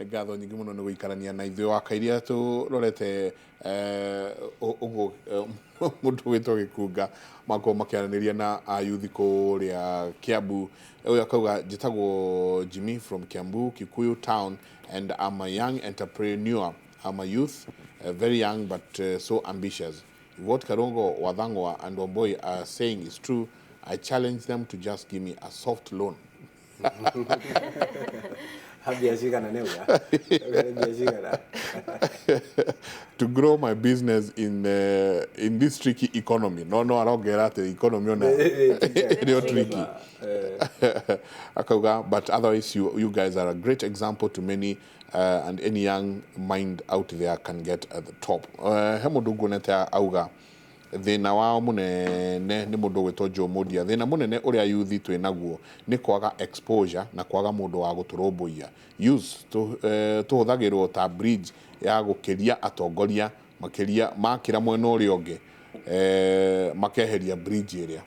Ngatho nyingĩ mũno nĩ gũikarania na ithuĩ. Wakairia tũrorete ũguo mũndũ wĩtwo Gĩkunga makorwo makĩaranĩria na ayuthi kũrĩa Kiambu. Ũyũ akauga, "Njĩtagwo Jimmy from Kiambu, Kikuyu town, and I'm a young entrepreneur. I'm a youth, very young but so ambitious. If what Karungo Wathangwa and Wamboi are saying is true, I challenge them to just give me a soft loan." Mbia cigana nĩ uga? Mbia cigana? "To grow my business in this tricky economy." No arongera atĩ economy ona ĩrĩ o tricky. Akauga, "But otherwise you guys are a great example to many and any young mind out there can get at the top." He mũndũ nguonete auga thĩna wao mũnene nĩ mũndũ ũgwĩtwo Joe Mudia. Thĩna mũnene ũrĩa yuthi twĩ naguo nĩ kwaga exposure na kwaga mũndũ wa gũtũrũmbũiya. Youths tũhũthagĩrwo ta bridge ya gũkĩria atongoria makĩria makĩra mwena ũrĩa ũngĩ, makeheria bridge ĩrĩa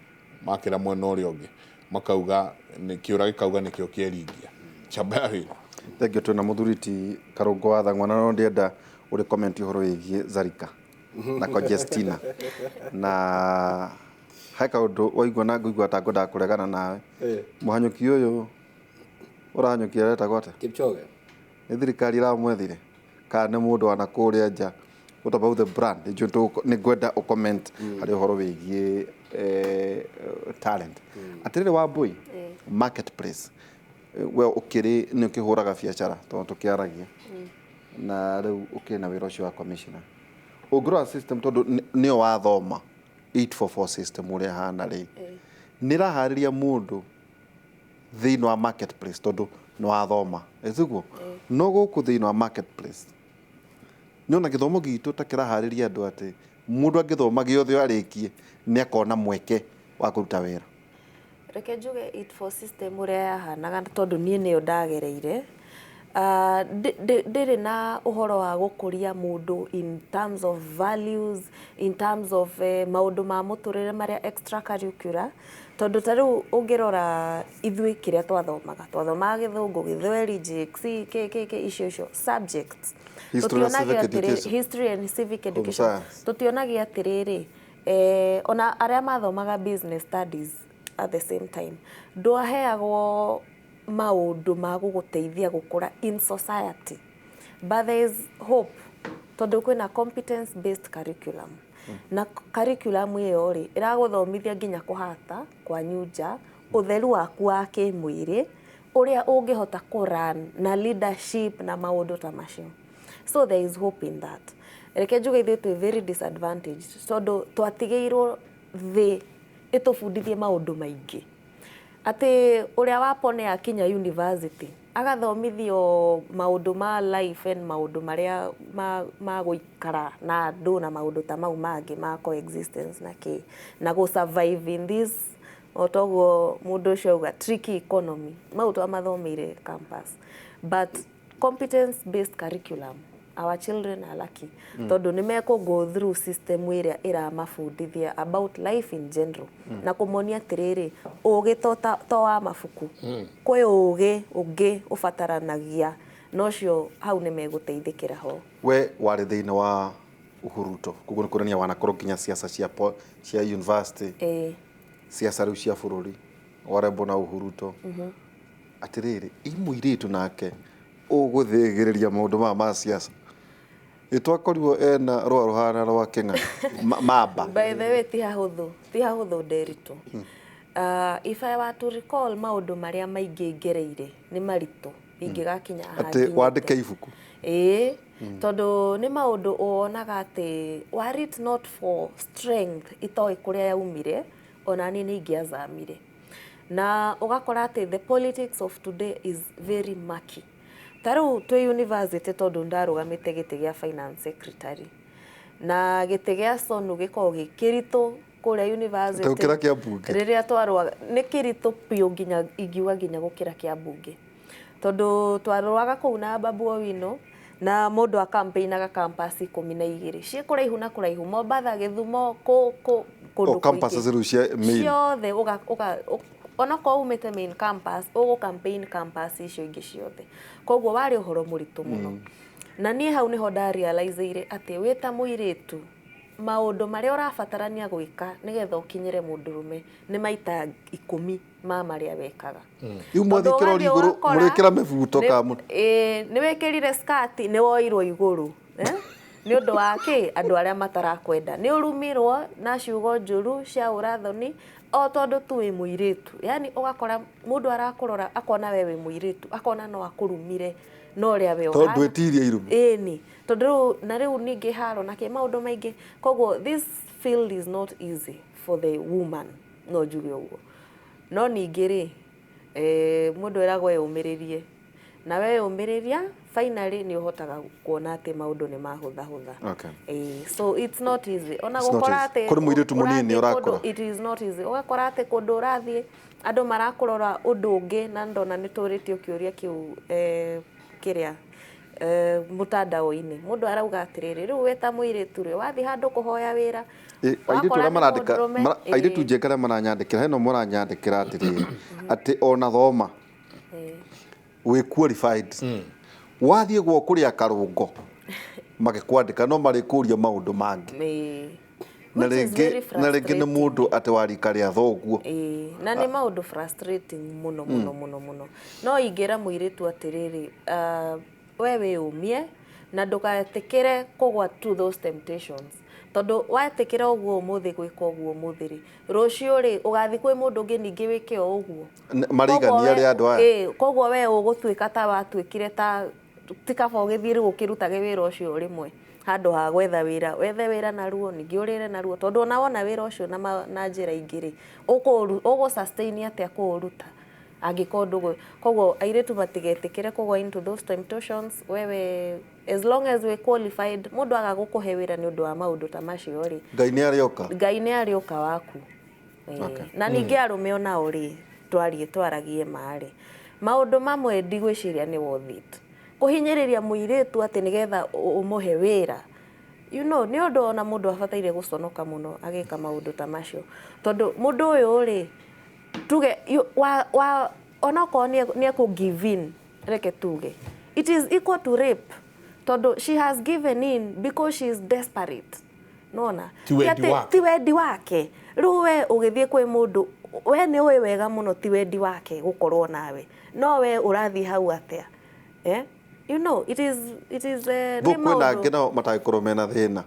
makĩra mwena ũrĩa ũngĩ, makauga nĩ kĩũra gĩkauga nĩkĩo kĩeringia chamba ya wĩra. Thengiũ. Twĩna mũthuri ti Karũngo wa Thang'wa, na no ndĩenda ũrĩ comment ũhoro wĩgiĩ Zarika na Conjestina, na he kaũndũ waigua na ngũigua ta ngwendaga kũregana nawe. Mũhanyũki ũyũ ũrahanyũkia aretagwo atĩa? Kipchoge. Nĩ thirikari ĩramwethire kana nĩ mũndũ wana kũrĩa nja? What about the brand? Nĩ ngwenda ũcomment harĩ ũhoro wĩgiĩ talent. Atĩrĩrĩ Wambui, marketplace, we ũkĩrĩ nĩ ũkĩhũraga biacara, tondũ tũkĩaragia na rĩu ũkĩrĩ na wĩra ũcio wa commissioner, ũngĩrora system, tondũ nĩyo wathoma 844 system ũrĩa hana rĩ, nĩ ĩraharĩria mũndũ thĩinĩ wa marketplace, tondũ nĩ wathoma ĩtiguo? No gũkũ thĩinĩ wa marketplace nĩ ona gĩthomo gitũ ta kĩraharĩria andũ atĩ mũndũ angĩthoma gĩothe arĩkie nĩ akona mweke wa kũruta wĩra? Reke njuge 84 system ũrĩa yahanaga, tondũ niĩ nĩyo ndagereire, ndĩrĩ na ũhoro wa gũkũria mũndũ in terms of values, in terms of maũndũ ma mũtũrĩre marĩa extracurricular, tondũ ta rĩu ũngĩrora ithuĩ kĩrĩa twathomaga, twathomaga Gĩthũngũ, Gĩthweri, GXC, k k k icio subjects. History and Tũtionagio civic education. History and civic education. Science. Tũtionagio atĩrĩrĩ, ona arĩa mathomaga business studies at the same time, ndwaheagwo maũndũ ma gũgũteithia gũkũra in society. But there is hope, tondũ kwĩna competence based curriculum, na curriculum ĩyo rĩ, ĩragũthomithia nginya kũhata kwanyu nja, ũtheru waku wa kĩmwĩrĩ, ũrĩa ũngĩhota kũrun na leadership na maũndũ ta macio. So there is hope in that. Reke njuge ithuĩ twĩ very disadvantaged, tondũ twatigĩirwo thĩ ĩtũbundithie maũndũ maingĩ, atĩ ũrĩa wapone akinya university agathomithio maũndũ ma life and maũndũ marĩa ma gũikara na andũ na maũndũ ta mau mangĩ ma coexistence na kĩ na gũ survive in this, o toguo mũndũ ũcio auga, tricky economy. Mau twamathomeire campus, but competence based curriculum, our children are lucky, tondũ nĩ mekũ go through system ĩrĩa ĩramabundithia about life in general na kũmonia atĩrĩrĩ, ũgĩ to wa mabuku, kwĩ ũgĩ ũngĩ ũbataranagia, na ũcio hau nĩ megũteithĩkĩra ho. We warĩ thĩinĩ wa Uhuruto, koguo nĩ kuonania wanakorwo nginya ciaca cia university, Ĩĩ. ciaca rĩu cia bũrũri warembwo na Uhuruto. Atĩrĩrĩ, i mũirĩtu nake ũgũthĩgĩrĩria maũndũ maya ma ciaca, ĩtwakorirwo ena rũa rũhana rwa kĩng'a mamba. By the way, ti hahũthũ, ti hahũthũ, Nderitu. If I were to recall maũndũ marĩa maingĩ ngereire, nĩ maritũ ingĩgakinya haha atĩ nginyĩte. Wandĩke ibuku. Ĩĩ, tondũ nĩ maũndũ wonaga atĩ were it not for strength itoĩ kũrĩa yaumire, ona niĩ nĩ ingĩazamire. Na ũgakora atĩ the politics of today is very murky. Ta rĩu twĩ university, tondũ ndarũgamĩte gĩtĩ gĩa finance secretary, na gĩtĩ gĩa SONU gĩkoragwo gĩ kĩritũ kũrĩa university. Gũkĩra kĩa mbunge. Rĩrĩa twarũaga nĩ kĩritũ biũ, nginya ingiuga nginya gũkĩra kĩa mbunge, tondũ twarũaga kũu na Babu Owino, na mũndũ acampaignaga campus 12 ciĩ kũraihu na kũraihu, Mombatha, Gĩthumo, kũ kũndũ O campuses kũingĩ. Rĩu cia main. Ciothe ũga, ũga, Onokorwo umĩte main campus, ũgũ campaign campus icio ingĩ ciothe. Koguo warĩ ũhoro mũritũ mũno. Na niĩ hau nĩho ndarealizeire atĩ wĩ ta mũirĩtu, maũndũ marĩa ũrabatarania gwĩka nĩgetha ũkinyĩre mũndũrũme nĩ maita 10 ma marĩa wekaga. Rĩu mwathiĩ Tondũ kĩrori ũgathiĩ igũrũ, ũgakora mũrĩkĩra mĩbuto nĩ- ka ĩĩ, nĩ wĩkĩrire skirt, nĩ woirwo igũrũ, eh? Nĩ ũndũ wa kĩ? Andũ arĩa matarakwenda. Nĩ ũrumirwo na ciugo njũru cia ũrathoni o tondũ tu wĩ mũirĩtu. Yani ũgakora mũndũ arakũrora akona we wĩ mũirĩtu, akona no akũrumire no ũrĩa we Tondũ ũhana. ndwĩtirie irumi. Ĩni, tondũ rĩu na rĩu ningĩ haro na kĩ maũndũ maingĩ. Koguo this field is not easy for the woman, no njuge ũguo. No ningĩ rĩ, mũndũ eragwo eyũmĩrĩrie, na weyũmĩrĩria finally nĩ ũhotaga kuona atĩ maũndũ nĩ mahũthahũtha. Okay. So it's not easy. Ona It's not gũkora easy. atĩ Kũrĩ mũirĩtu mũnini ũrathiĩ ũrakũra. kũndũ, it is not easy. Ũgakora atĩ kũndũ ũrathiĩ andũ marakũrora ũndũ ũngĩ, na ndona nĩ tũrĩtio kĩũria kĩu kĩrĩa mũtandao-inĩ. Mũndũ arauga atĩrĩrĩ, rĩu wĩ ta mũirĩtu rĩ, wathiĩ handũ kũhoya wĩra, Airĩtu wakora arĩa nĩ marandĩka mũndũrũme, airĩtu njĩka arĩa maranyandĩkĩra, hena ũmwe ũranyandĩkĩra atĩrĩrĩ, atĩ ona thoma wĩ qualified, wathiĩ gwo kũrĩa karũngo magĩkwandĩka no marĩkũria maũndũ mangĩ. Na Which is very rĩngĩ na rĩngĩ nĩ frustrating. mũndũ atĩ wa rika rĩa thoguo. Ĩĩ, na nĩ maũndũ frustrating mũno mũno mũno mũno. No ingĩra mũirĩtu atĩrĩrĩ, we wĩyũmie na ndũgetĩkĩre kũgwa to those temptations. Tondũ wetĩkĩra ũguo ũmũthĩ gwĩka ũguo ũmũthĩ rĩ, rũciũ rĩ ũgathiĩ kwĩ mũndũ ũngĩ ningĩ wĩke o ũguo. Marigania arĩa andũ aya. Ĩĩ, koguo we ũgũtuĩka ta watuĩkire ta ti kaba ũgĩthiĩ rĩu ũkĩrutage wĩra ũcio rĩmwe handũ ha gwetha wĩra, wethe wĩra naruo ningĩ ũrĩre naruo, tondũ ona wona wĩra ũcio na njĩra ingĩ rĩ, ũgũ sustain atĩa kũũruta angĩkorwo ndũgũ. Koguo airĩtu matigetĩkĩre kũgwa into those temptations. Wewe as long as we qualified, mũndũ aga gũkũhe wĩra nĩ ũndũ wa maũndũ ta macio rĩ, Ngai nĩ arĩoka. Ngai nĩ arĩũka waku. Okay. Na ningĩ arũme onao rĩ, twarie twaragie ma rĩ, maũndũ mamwe ndigwĩciria nĩ worth it kũhinyĩrĩria mũirĩtu atĩ nĩgetha ũmũhe wĩra. You know, nĩ ũndũ ona mũndũ abataire gũconoka mũno agĩka maũndũ ta macio, tondũ mũndũ ũyũ rĩ, tuge wa onokorwo nĩ ekũ give in, reke tuge it is equal to rape, tondũ she has given in because she is desperate. Nona Ti wendi wake. Ti wendi wake. Rĩu we ũgĩthiĩ kwĩ mũndũ, we nĩ ũĩ wega mũno ti wendi wake gũkorwo nawe, no we ũrathiĩ hau atĩa? You know, it is Thũ nĩ kwĩna maũndũ. angĩ nao matangĩkorwo mena thĩna.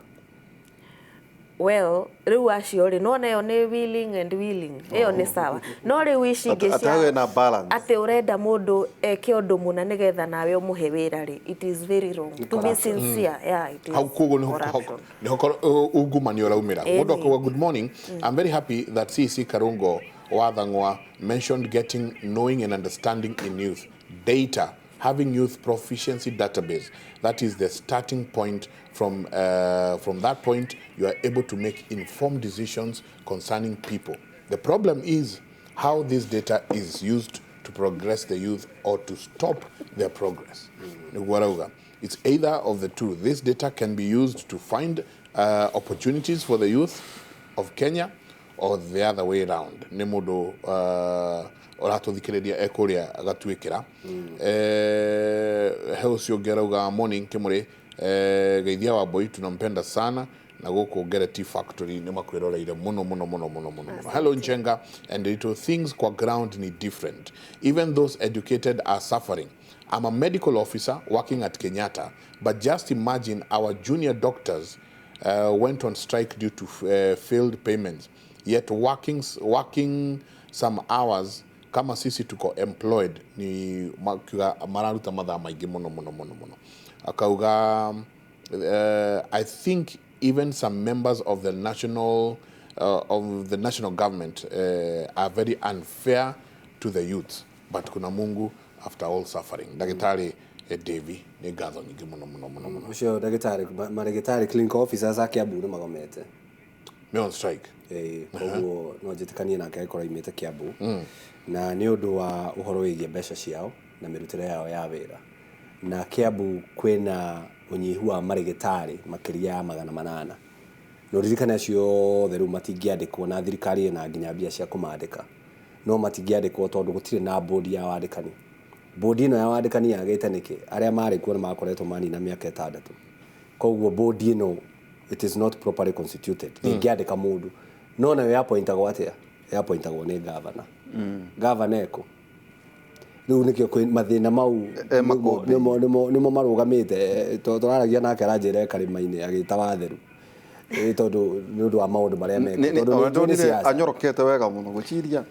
Well, rĩu acio rĩ, nona ĩyo nĩ willing and willing, ĩyo nĩ sawa. No rĩu ici ingĩ Atĩ hau hena balance. Atĩ ũrenda mũndũ eke ũndũ mũna nĩgetha nawe ũmũhe wĩra rĩ, it is very wrong to be sincere. Yeah, it is Hau koguo corruption. niho ungumania ũraumĩra. Ĩni. Mũndũ akauga, good morning, I'm very happy that CEC Karungo Wathangwa mentioned getting knowing and understanding in youth data, having youth proficiency database. That is the starting point. From that point, you are able to make informed decisions concerning people. The problem is how this data is used to progress the youth or to stop their progress. Nĩguo arauga. It's either of the two. This data can be used to find opportunities for the youth of Kenya or the other way round. Nĩ mũndũ ũratũthikĩrĩria ekũrĩa agatuĩkĩra. He ũcio ũngĩ arauga, morning Kĩmũrĩ, geithia wa boy, tunampenda sana na gũkũ Ngere Tea Factory nĩ makwĩroreire mũno mũno mũno mũno mũno mũno. Hello Njenga and little things kwa ground ni different. Even those educated are suffering. I'm a medical officer working at Kenyatta, but just imagine our junior doctors went on strike due to failed payments. Yet working some hours kama sisi tuko employed ni makiuga mararuta mathaa maingĩ mũno mũno mũno mũno. Akauga, I think even some members of the national government are very unfair to the youths, but kuna Mungu after all suffering. Ndagĩtarĩ Davy, nĩ ngatho nyingĩ mũno mũno mũno mũno. Ũcio ndagĩtarĩ marĩgĩtarĩ clinical officers a Kiambu nĩ magomete. Me on strike. Ĩĩ, koguo no njĩtĩkanie nake angĩkorwo aimĩte Kiambu, na nĩ ũndũ wa ũhoro wĩgiĩ mbeca ciao na mĩrutĩre yao ya wĩra. Na Kiambu kwĩna ũnyihu wa marĩgĩtarĩ makĩria ya 800, na ũririkane acio othe rĩu matingĩandĩkwo na thirikari ĩna nginya mbia cia kũmandĩka. No matingĩandĩkwo tondũ gũtirĩ na bodi ya wandĩkani. Bodi ĩno ya wandĩkani yagĩte nĩkĩ? Arĩa marĩ kuo nĩ makoretwo manina mĩaka 6. Koguo bodi ĩno it is not properly constituted. Ndĩngĩandĩka mũndũ. No nayo yapointagwo atĩa? Yapointagwo nĩ gavana. Gavana ekũ? Rĩu nĩkĩo kwĩ mathĩna mau makũmbĩ. nĩmo marũgamĩte. Tũraragia nake aranjĩra e karĩma-inĩ agĩta watheru. Tondũ nĩ ũndũ wa maũndũ marĩa mekwo. Tondũ nĩ ndonire siasa. Anyorokete wega mũno gwĩciria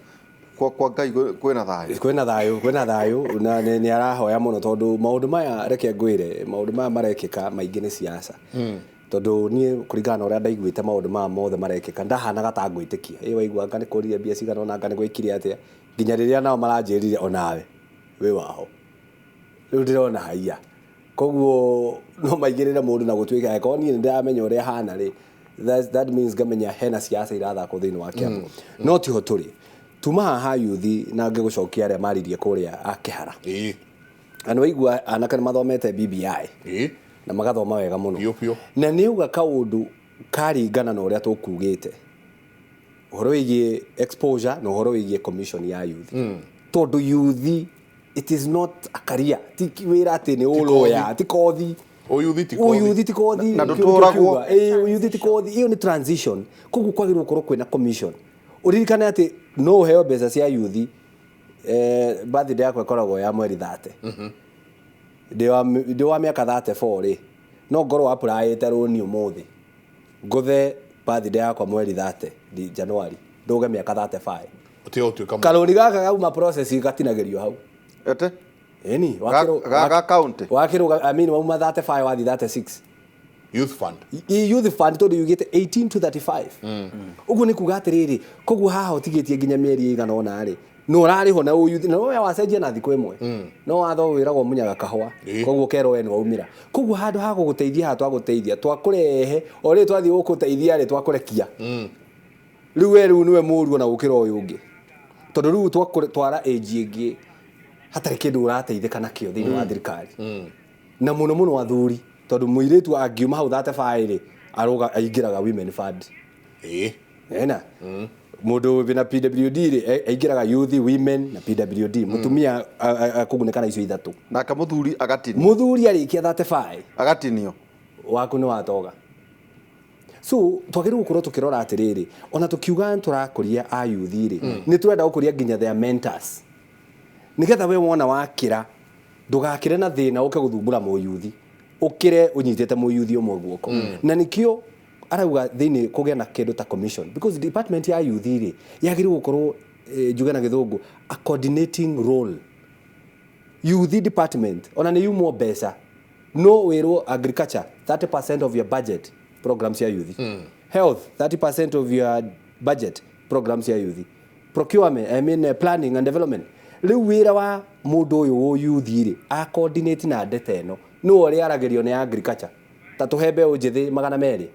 kwa Ngai kwĩna thayũ. Kwĩna thayũ, kwĩna thayũ na nĩ arahoya mũno tondũ maũndũ maya, reke ngwĩre, maũndũ maya marekĩka maingĩ nĩ siasa. Tondũ niĩ kũringana na ũrĩa ndaiguĩte maũndũ maya mothe marekĩka, ndahanaga ta ngwĩtĩkia. Ĩ waigua anga nĩ kũrire mbia cigana ũna, anga nĩ gwĩkire atĩa, nginya rĩrĩa nao maranjĩrire onawe wĩ waho. Rĩu ndĩrona haiya. Koguo no maigĩrĩre mũndũ na gũtuĩka angĩkorwo niĩ nĩndĩramenya ũrĩa hana rĩ, that means ngamenya hena siasa irathakwo thĩinĩ wa Kiambu. No tiho tũrĩ. Tuma haha yuthi na ngĩgũcokia arĩa maririe kũrĩa a Kĩhara. Na nĩwaigua anake nĩ mathomete BBI na magathoma wega mũno. Biũ, biũ. Na nĩ auga kaũndũ karingana na ũrĩa tũkugĩte. Ũhoro wĩgiĩ exposure na ũhoro wĩgiĩ commission ya youth. Tondũ youth it is not a career. Ti wĩra atĩ nĩ ũlawyer, ti kothi. Ũyuthi ti kothi. Ũyuthi ti kothi. Na ndũtũragwo. Ũyuthi ti kothi. Ĩyo nĩ transition. Koguo kwagĩrĩirwo gũkorwo kwĩna commission. Ũririkane atĩ no ũheo mbeca cia youth, birthday yakwa ĩkoragwo ya mweri 30. Ndĩ wa mĩaka 34 rĩ, no ngorwo applyĩte rũni ũmũthĩ. Ngũthe birthday yakwa mweri 30 January, ndũge mĩaka 35. Ũtige gũtuĩka Karũni gaka gauma process gatinagĩrio hau. Ete? Ĩni, Ga county? wakĩrũga, I mean wauma 35 wathiĩ 36. Youth fund. Youth fund tondũ yugĩte 18 to 35. Ũguo nĩ kuga atĩrĩrĩ, koguo haha ũtigĩtie nginya mĩeri ĩigana ũna rĩ, no ũrarĩhwo na ũyuthi, na we wacenjia na thikũ ĩmwe. No watho wĩragwo munyaga kahũa. Koguo ũkerwo we nĩ waumĩra. Koguo handũ ha gũgũteithia haha twagũteithia, twakũrehe, o rĩrĩ twathiĩ gũkũteithia rĩ, twakũrekia. Rĩu we rĩu nĩwe mũũru ona gũkĩra ũyũ ũngĩ. Tondũ rĩu twara age ĩngĩ hatarĩ kĩndũ ũrateithĩka nakĩo thĩinĩ wa thirikari. Na mũno mũno athuri, tondũ mũirĩtu angiuma hau 35 rĩ, arũga aingĩraga women fund. Ena mũndũ wĩna PWD rĩ, aingĩraga youth, women na PWD. Mũtumia akũgunĩka na icio ithatũ. Nake mũthuri agatinio. Mũthuri arĩkia 35 Agatinio. Waku nĩ watoga. So twagĩrĩirwo gũkorwo tũkĩrora atĩrĩrĩ, ona tũkiuga tũrakũria a youth rĩ, nĩ tũrenda gũkũria nginya their mentors. Nĩgetha we wona wakĩra, ndũgakĩre na thĩna ũke gũthumbũra mũyuthi. Ũkĩre ũnyitĩte mũyuthi ũmwe guoko. Na nĩkĩo arauga thĩinĩ kũgĩa na kĩndũ ta commission, because department ya youth rĩ, yagĩrĩirwo gũkorwo, njuge na gĩthũngũ, a coordinating role. Youth department ona nĩ yumwo mbeca, no wĩrwo agriculture 30% of your budget programs ya youth, health 30% of your budget programs ya youth, procurement, I mean, planning and development. Rĩu wĩra wa mũndũ ũyũ wũ youth rĩ, a coordinate na ndeta ĩno, nĩwe ũrĩa aragĩrio nĩ agriculture ta tũhe mbeũ njĩthĩ 200,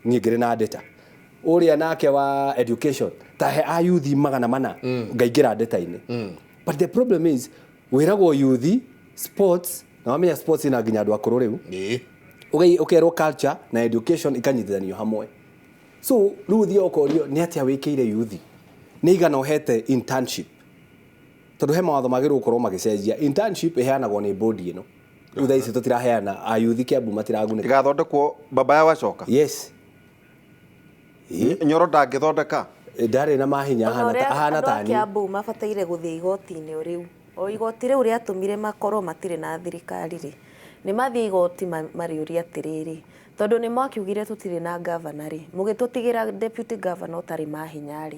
niĩ ngĩrĩ na ndeta. Ũrĩa nake wa education ta he a youth 400, ngaingĩra ndeta-inĩ. But the problem is wĩragwo youth sports, na wamenya sports ina nginya andũ akũrũ rĩu. Ũkerwo culture na education ikanyitithanio hamwe. So rĩu ũthiĩ ũkorio nĩ atĩa wĩkĩire youth, nĩ igana ũhete internship, tondũ he mawatho magĩrĩirwo gũkorwo magĩcenjia. Internship ĩheanagwo nĩ bodi ĩno. Rĩu thaa ici tũtiraheana, a youth Kiambu matiragunĩka. Ĩgathondekwo baba yao acoka. Yes. Nyoro ndangĩthondeka. Ndarĩ na mahinya, ahana Andũ a ta niĩ. Kiambu mabataire gũthiĩ igoti-inĩ o rĩu. O igoti rĩu rĩatũmire makorwo matirĩ na thirikari rĩ, nĩ mathiĩ igoti marĩũrie atĩrĩrĩ, tondũ nĩ mwakiugire tũtirĩ na governor rĩ, mũgĩtũtigĩra deputy governor ũtarĩ mahinya rĩ,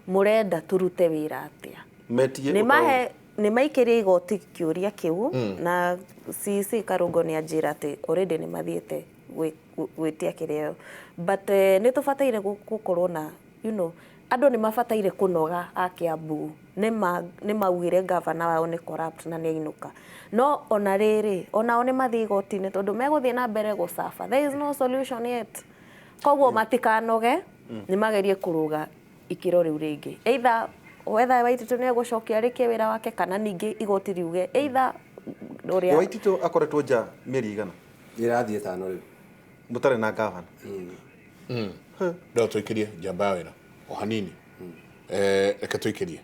mũrenda tũrute wĩra atĩa? Metie Nĩ ũtaũri. mahe nĩ maikĩrie igoti kĩũria kĩu, na CC Karũngo nĩ anjĩra atĩ already nĩ mathiĩte gwĩtia kĩrĩa, but nĩ tũbataire gũkorwo na andũ nĩ mabataire kũnoga a Kiambu, nĩ maugire gavana wao nĩ corrupt na nĩ ainũka. No ona rĩrĩ, onao nĩ mathiĩ igoti-inĩ tondũ megũthiĩ na mbere gũcafa. There is no solution yet. Koguo matikanoge, nĩ magerie kũrũga ikĩro rĩu rĩngĩ. Either whether Waititu nĩ egũcokia arĩkie wĩra wake, kana ningĩ igoti riuge either ũrĩa Waititu akoretwo nja mĩeri igana? Ĩrathiĩ 5 rĩu. Mũtarĩ na gavana. Ndo tũikĩrie njamba ya wĩra o hanini. Reke tũikĩrie.